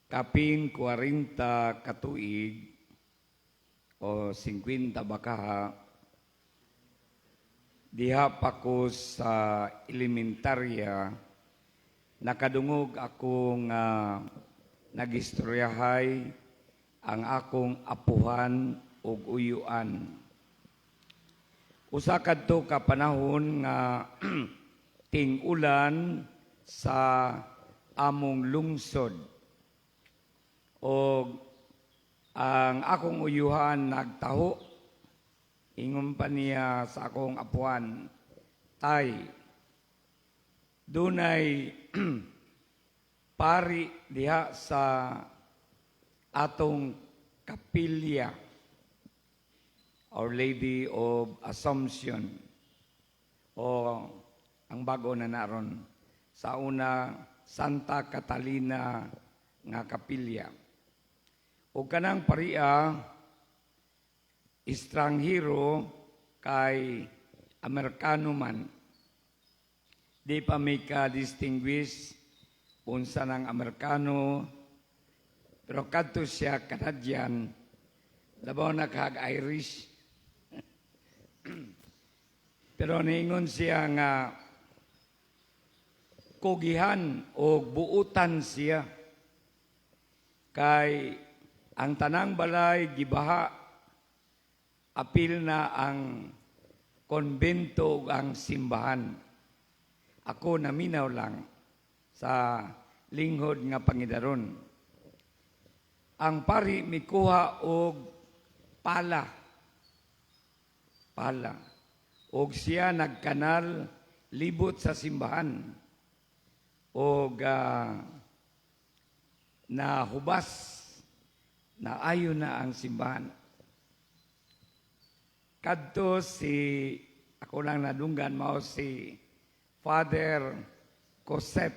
Kapin 40 katuig o 50 bakaha, diha pa ko sa elementarya, nakadungog ako nga nagistoryahay ang akong apuhan ug uyuan. Usa kadto ka panahon nga ting-ulan sa among lungsod. Og ang akong uyuhan nagtaho. Ingon pa niya sa akong apuhan, "Tay, dunay pari diha sa atong kapilya, Our Lady of Assumption," o ang bago na naron, sa una Santa Catalina nga kapilya. O kanang paria estranghero kay Amerikano man. Di pa may ka-distinguish unsa ng Amerikano, pero kadto siya Canadian, labaw na kag Irish. Pero niingon siya nga kugihan o buutan siya kay ang tanang balay gibaha, apil na ang konbento ug ang simbahan. Ako naminaw lang sa linghod nga pangidaron. Ang pari mikuha og pala. Pala. Og siya nagkanal libot sa simbahan. Og nahubas na ayo na ang simbahan. Kadto si ako lang nadunggan mao si Father Cosep.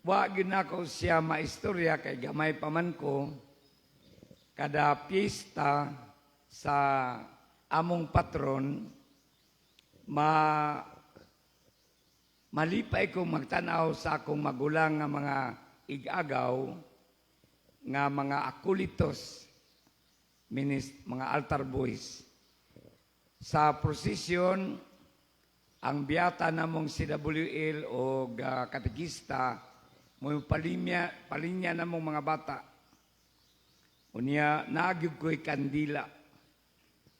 Wa gyud nako siya maistorya kay gamay pa man ko. Kada piyesta sa among patron, malipay ko magtanaw sa akong magulang nga mga igagaw nga mga akulitos, mga altar boys. Sa prosesyon, ang biyata namong CWL o katekista mo palinya palinya namong mga bata. Unya naa gyud ko'y kandila.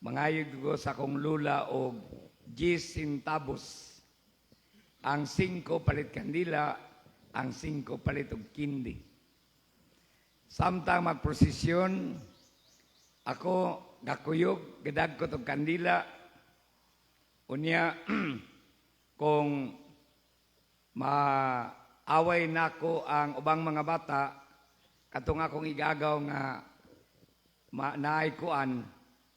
Mangayo ko sa akong lula og 10 centavos. Ang 5 palit kandila, ang 5 palit og kindi. Samtang magprosesyon, ako gakuyog, gadagkot og kandila. Unya kung maaway nako ang ubang mga bata, katong akong igagaw nga naay kuan,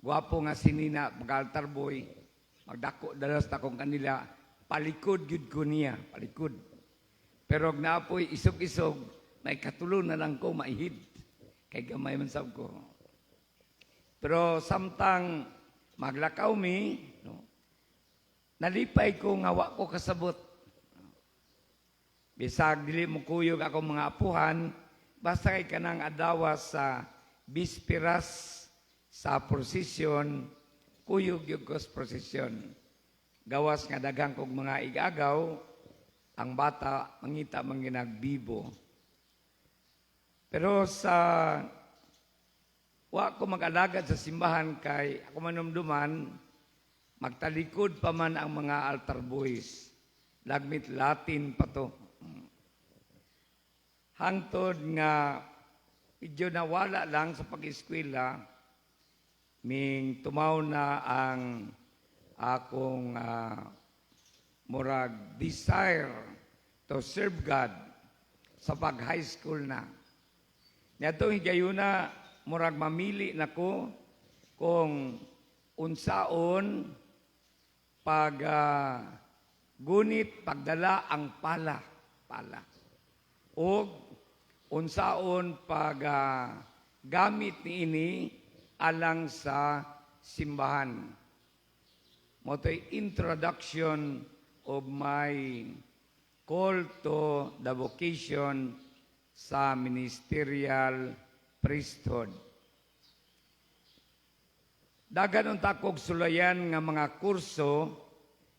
gwapo nga sinina, mag-altar boy, magdako dalas akong kanila, palikod gyud ko niya, palikod. Pero og naapoy isog-isog, may katulo na lang ko maihid. Kay gamay man sab ko. Pero samtang maglakaw mi, no, nalipay ko nga wa ko kasabot. Bisag dili mo kuyog akong mga apuhan, basta kay kanang adlaw sa bispiras sa prosesyon, kuyog gyud ko sa prosesyon. Gawas nga daghang kog mga igagaw, ang bata mangita man ginagbibo. Pero sa wa ko mag-alagad sa simbahan kay ako manumduman, magtalikod pa man ang mga altar boys. Lagmit Latin pa to. Hangtod nga medyo nawala lang sa pag-eskwela, ming tumaw na ang akong murag desire to serve God sa pag high school na. Niadtong higayuna, murag mamili na ko kung unsaon pag gunit pagdala ang pala pala ug unsaon pag gamit niini alang sa simbahan. Mao to'y introduction of my call to the vocation sa ministerial priesthood. Daghan unta kog sulayan nga mga kurso,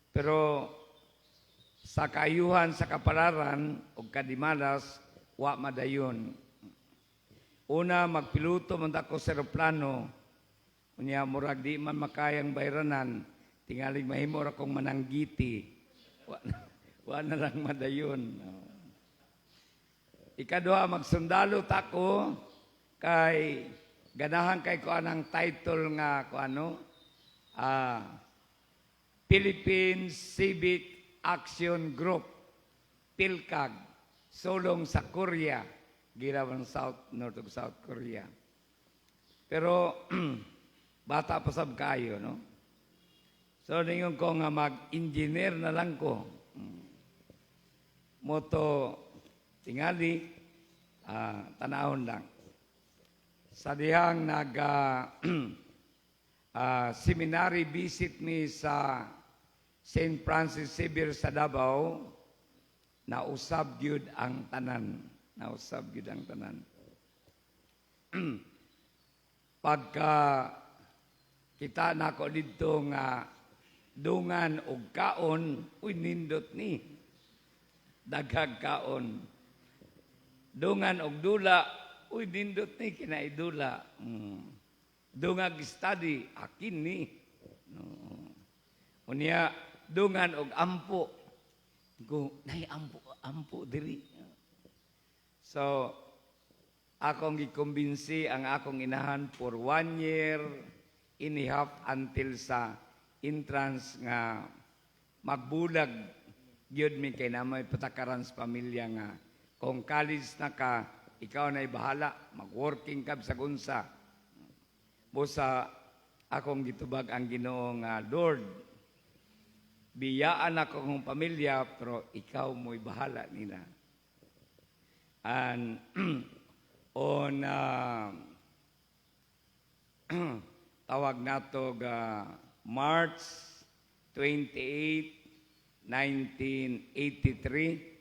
pero sa kaayuhan sa kapalaran ug kadimalas, wa madayon. Una, magpiloto man ko sa eroplano, unya murag di man makayang bayranan, tingalig mahimo ra kong mananggiti. Wa na lang madayon. Ikaduha, magsundalo ta ko kay ganahan kay ko anang title nga ko ano, Philippine Civic Action Group, PHILCAG, sulong sa Korea, girawan South, North ug South Korea. Pero bata pa sab kayo, no? So ningon ko nga mag-engineer na lang ko. Mao to tingali tanahon lang. Sa dihang nag seminary visit mi sa St. Francis Xavier sa Davao, nausab gyud ang tanan. Nausab gyud ang tanan. Pagka kita nako didto nga dungan og kaon, uy, nindot ni. Daghag kaon. Dungan og dula, uy, nindot ni kinaidula. Dungag study, akin ni. No. Unya, dungan og ampo. Ko, nay ampo, ampo diri. So, akong gikumbinsi ang akong inahan for one year and a half until sa entrance nga magbulag gyud mi kay na may patakaran sa pamilya nga kung college na ka, ikaw na bahala, mag-working ka sa unsa. Busa akong gitubag ang Ginoo nga, "Lord, biyaan ako kong pamilya, pero ikaw mo'y bahala nila." And on tawag nato ga March 28, 1983,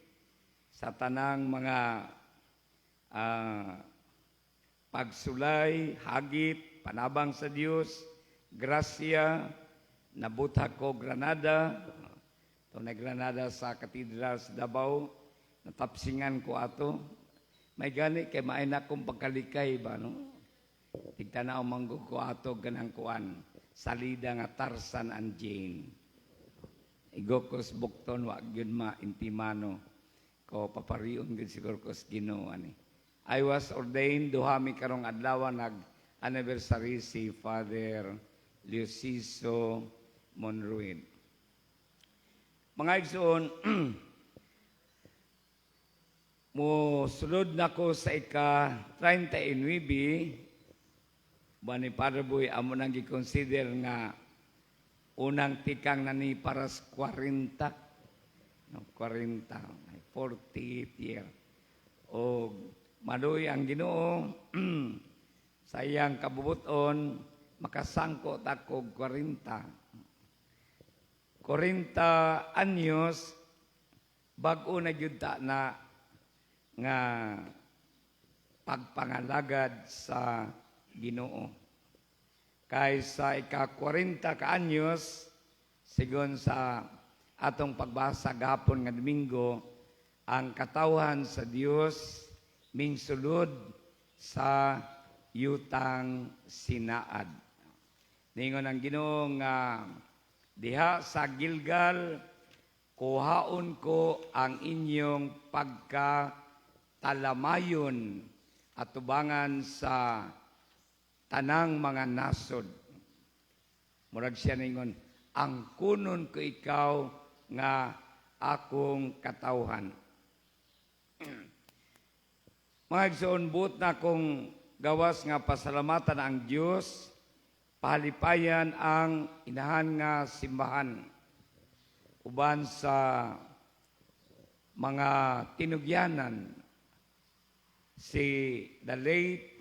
sa tanang mga pagsulay, hagit, panabang sa Dios, grasya, nabuthag ko Granada, ito na Granada sa Katedral sa Davao, natapsingan ko ato. May gani kay maay na akong pagkalikay ba, no? Tigtanaw manggug ko ato ganang kuan, salida nga Tarzan and Jane. Igokos bukton, wa gyud ma intimano ko, paparion gyud siguro ko sa Ginoo ani. I was ordained, duha mi karong adlaw nag anniversary si Father Leociso Monruin. Mga igsoon, mo sulod na ko sa ika 39 ba ni Padre Boy, amo nang gi-consider nga unang tikang na ni para sa 40, no, 40, 40th year o maluoy ang Ginoo sa iyang kabubuton, makasangko ta kog 40 40 anyos. Bag-o na gyud ta na nga pagpangalagad sa Ginoo. Kay sa ika-40 ka anyos, sigon sa atong pagbasa gahapon nga Domingo, ang katawhan sa Dios mingsulod sa yutang Sinaad. Ningon ang Ginoo nga diha sa Gilgal kuhaon ko ang inyong pagka talamayon at tubangan sa tanang mga nasod. Murag siya ningon, ang kunon ko ikaw nga akong katawhan. Mga igsoon, buot na kong gawas nga pasalamatan ang Dios, pahalipayan ang inahan nga simbahan uban sa mga tinugyanan, si the late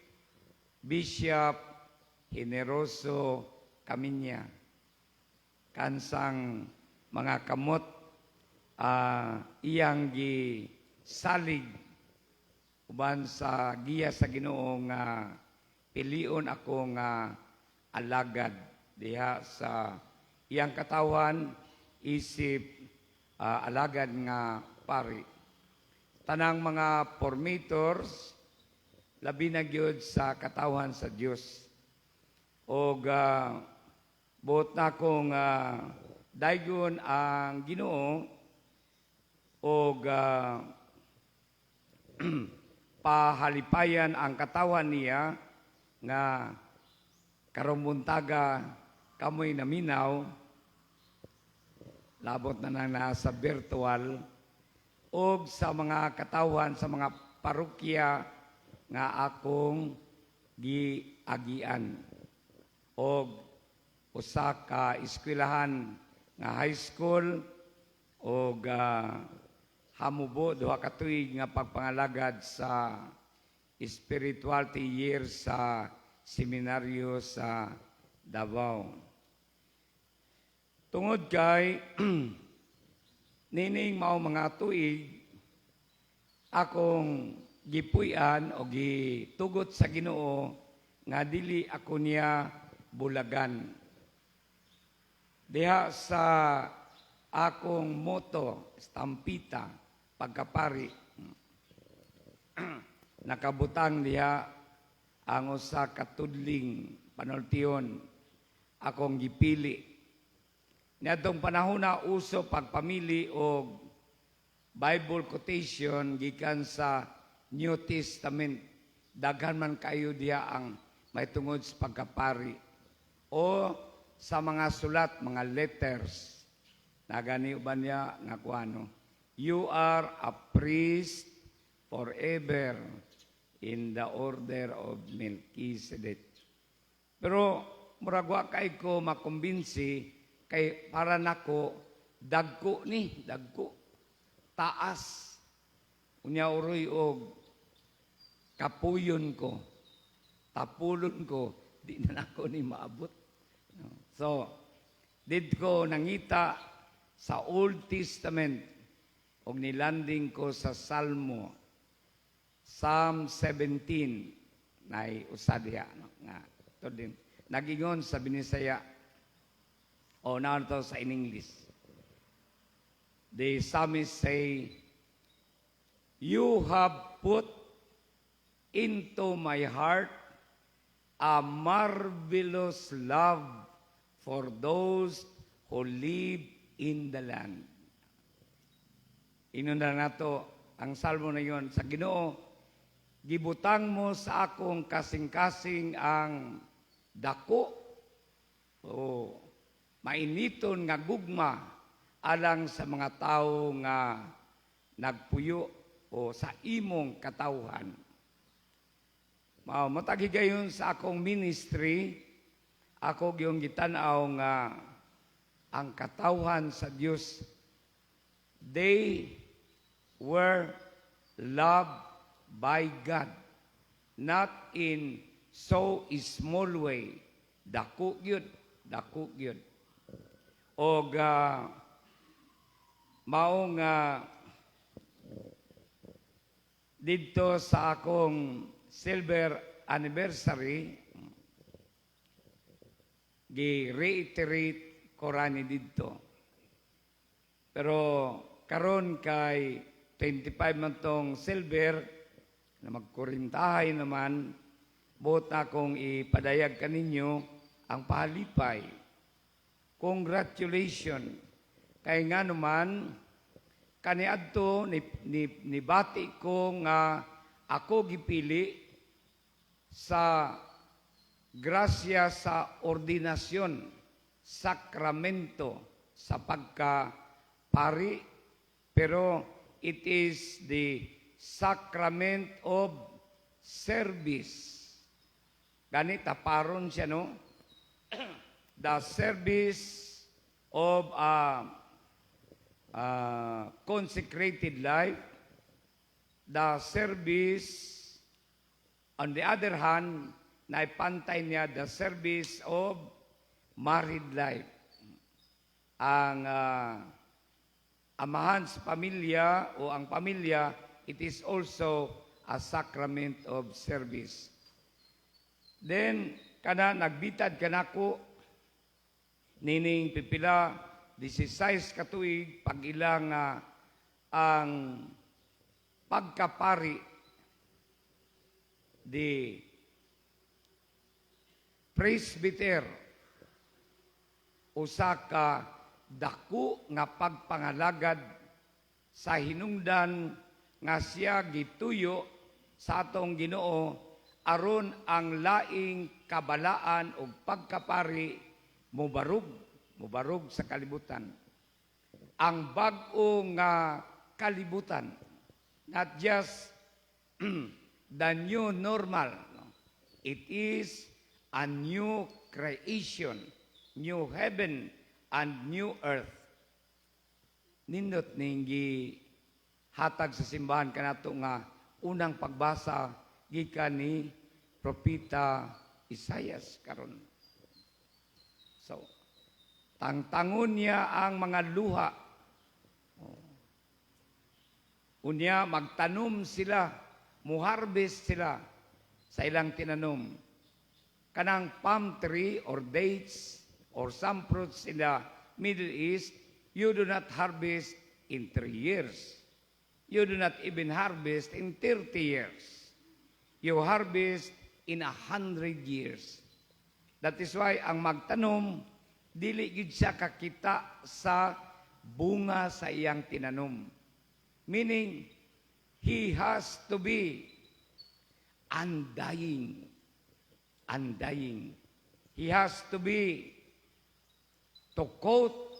Bishop Generoso Camiña, kansang mga kamot iyang gisalig uban sa giya sa Ginoo nga pilion ako nga alagad diha sa iyang katawhan isip alagad nga pari. Tanang mga formators, labi na gyud sa katawhan sa Dios. Og buot na akong daygon ang Ginoo og pahalipayan ang katawan niya nga karong buntaga kamoy naminaw, labot na nang nasa virtual, og sa mga katawhan sa mga parokya nga akong giagian og usa ka eskwelahan nga high school og hamubo 2 ka tuig nga pagpangalagad sa spirituality year sa seminaryo sa Davao. Tungod kay nining mao mga tuig akong gipuy-an o gitugot sa Ginoo nga dili ako niya bulagan. Diha sa akong motto, estampita, pagkapari, nakabutang diha ang usa ka tudling panultihon akong gipili. Niadtong panahon na uso pagpamili og Bible quotation gikan sa New Testament. Daghan man kayo diha ang may tungod sa pagkapari o sa mga sulat, mga letters. Nagani uban niya nga kuano. "You are a priest forever in the order of Melchizedek." Pero murag wa kay ko makumbinsi kay para nako dagko ni, dagko. Taas. Unya uroy og kapuyon ko, tapulon ko, di na nako ni maabot. No. So, didto ko nangita sa Old Testament og nilanding ko sa Salmo, Psalm 17, nay usa diha, no, nga to din nagingon sa Binisaya o naa to sa in English. The psalmist say, "You have put into my heart a marvelous love for those who live in the land." Ingon na nato ang salmo na yon sa Ginoo, gibutang mo sa akong kasing-kasing ang dako o mainiton nga gugma alang sa mga tao nga nagpuyo o sa imong katawhan. Mao matag higayon sa akong ministry, ako gyung gitan-aw nga ang katawhan sa Dios, they were loved by God, not in so small way, dako gyud, dako gyud. Og mao nga didto sa akong silver anniversary, gi-reiterate ko rani didto. Pero karon kay 25 man tong silver na magkurintahay naman, buot akong ipadayag kaninyo ang pahalipay. Congratulations. Kay nga naman, kaniadto ni bati ko nga ako gipili sa grasya sa ordinasyon, sakramento sa pagka pari, pero it is the sacrament of service. Gani taparon siya, no? The service of a consecrated life, the service, on the other hand, naipantay niya the service of married life. Ang Amahan sa pamilya o ang pamilya, it is also a sacrament of service. Then, kana nagbitad kanako nining pipila 16 ka tuig pag ilang ang pagkapari, the presbyter, usa ka dako nga pagpangalagad sa hinungdan nga siya gituyo sa atong Ginoo aron ang laing kabalaan o pagkapari mobarog mobarog sa kalibutan, ang bag-o nga kalibutan, not just the new normal, no? It is a new creation, new heaven and new earth. Nindot ning hatag sa simbahan kanato nga unang pagbasa gikan ni Propeta Isaias karon. So, tangtangon niya ang mga luha. Oh. Unya magtanom sila, muharvest sila sa ilang tinanom. Kanang palm tree or dates or some fruits in the Middle East, you do not harvest in 3 years. You do not even harvest in 30 years. You harvest in 100 years. That is why ang magtanom, dili gid siya kakita sa bunga sa iyang tinanom. Meaning, he has to be undying. Undying. He has to be, to quote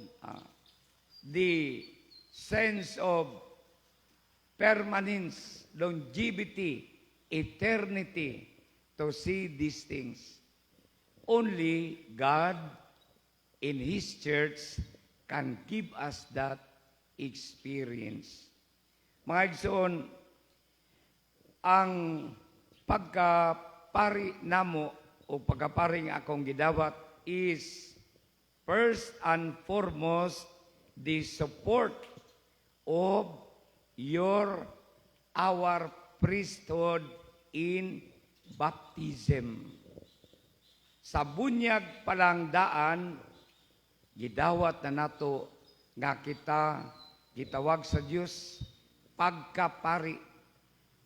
the sense of permanence, longevity, eternity, to see these things. Only God in His church can give us that experience. Mga igsoon, ang pagkapari namo o pagkapari nga akong gidawat is first and foremost the support of your our priesthood in baptism. Sa bunyag palang daan, gidawat na nato nga kita gitawag sa Dios pagkapari.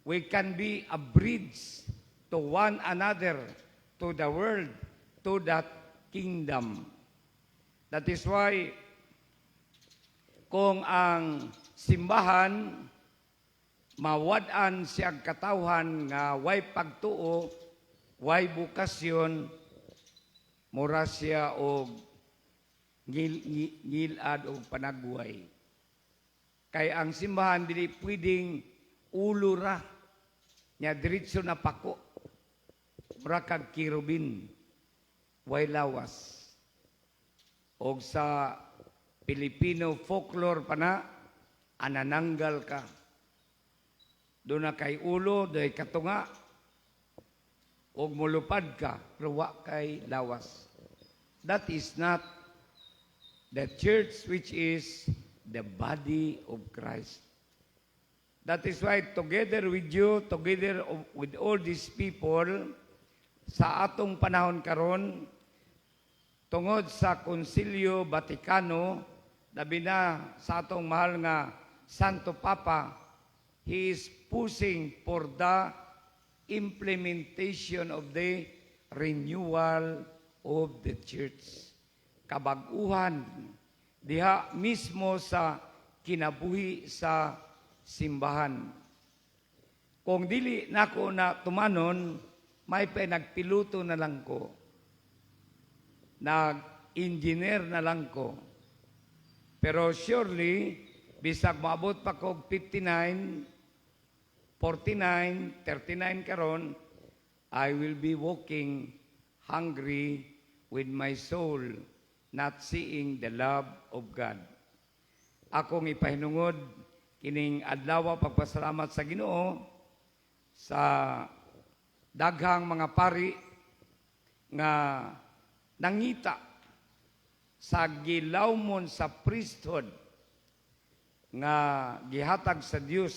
We can be a bridge to one another, to the world, to that kingdom. That is why kung ang simbahan mawad-an siyang katawhan nga way pagtuo, way bokasyon, mura siya og ngilad og panagway. Kay ang simbahan dili pwedeng ulo ra nya diretso na pako. Mura kag kerubin, way lawas. Og sa Filipino folklore pa na, anananggal ka. Duna kay ulo, doy katunga, og mulupad ka, pero wa kay lawas. That is not the church, which is the body of Christ. That is why together with you, together with all these people, sa atong panahon karon, tungod sa Konsilyo Vaticano, labi na sa atong mahal nga Santo Papa, he is pushing for the implementation of the renewal of the church. Kabag-uhan diha mismo sa kinabuhi sa simbahan. Kung dili nako na tumanon, may pa nagpiloto na lang ko. Nag-engineer na lang ko. Pero surely, bisag maabot pa kog 59, 49, 39 karon, I will be walking hungry with my soul, not seeing the love of God. Akong ipahinungod kining adlaw, pagpasalamat sa Ginoo sa daghang mga pari nga nangita sa gilawmon sa priesthood. nga gihatag sa Dios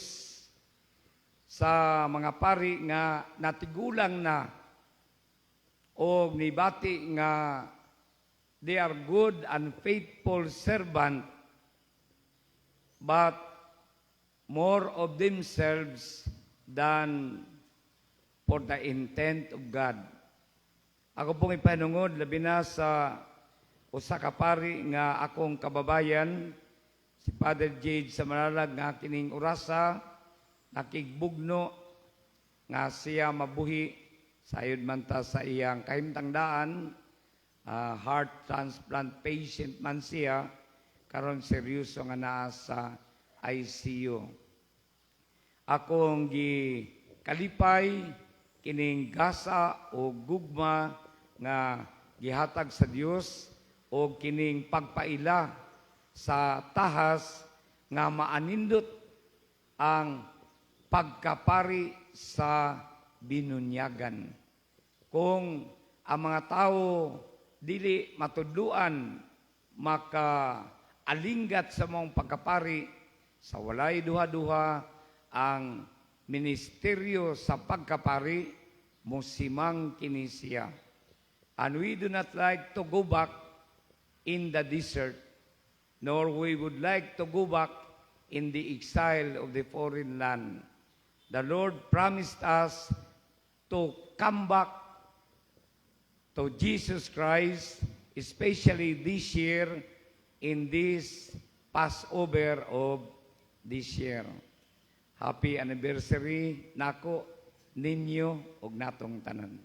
sa mga pari nga natigulang na o nibati nga they are good and faithful servant, but more of themselves than for the intent of God. Ako pong ipanungod labi na sa usa ka pari nga akong kababayan, si Father Jade sa Malalag, nga kining orasa nakigbugno nga siya mabuhi sayod man ta sa iyang kahimtangdaan. Heart transplant patient man siya karon, seryoso nga naa sa ICU. Akong gi kalipay kining gasa o gugma nga gihatag sa Dios o kining pagpaila sa tahas nga maanindot ang pagkapari sa binunyagan. Kung ang mga tao dili matudluan maka alinggat sa maong pagkapari, sa walay duha-duha ang ministeryo sa pagkapari musimang kini siya. And we do not like to go back in the desert, nor we would like to go back in the exile of the foreign land. The Lord promised us to come back to Jesus Christ, especially this year, in this Passover of this year. Happy anniversary nako, ninyo ug natong tanan.